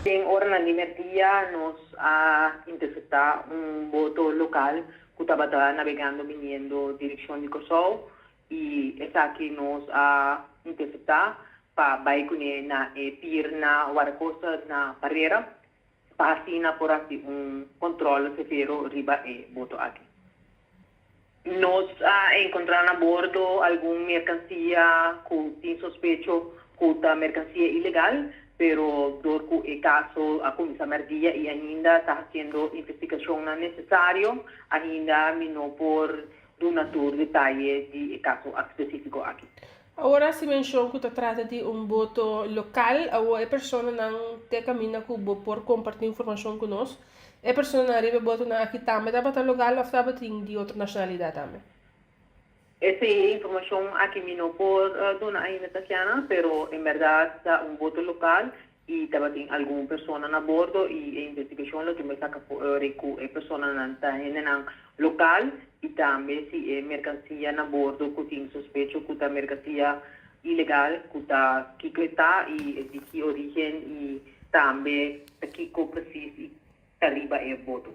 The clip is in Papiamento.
Den oranan di merdia nos a interseptá un boto lokal ku tabata nabegando biniendo direkshon di Kòrsou i esaki nos a interseptá pa bai kuné na e pir na Wardakosta na Parera pa asina por hasi un kòntròl severo riba e boto aki. Nos a enkontrá na bordo algun merkansia ku tin sospecho ku ta merkansia ilegal, pero dor ku e kaso a kuminsá mèrdia i ainda ta hasiendo investigashonnan nesesario, ainda mi no por duna tur detaye di e kaso spesífiko aki. Awor hasi menshon ku ta trata di un boto lokal, awor e personanan te kaminda ku bo por kompartí informashon ku nos. E personanan riba e botonan aki tambe tabata lokal òf tabatin di otro nashonalidat tambe? Esei informashon aki mi no por duna ainda, Tatiana, pero en bèrdat ta un boto lokal i tabatin algun persona na bordo i e investigashon lo tin saka ku e personanan ta hendenan lokal i tambe si e merkansia na bordo ku tin sospecho ku ta merkansia ilegal, ku ta kiko e ta i di ki orígen i tambe ta kiko presis i ta riba e boto.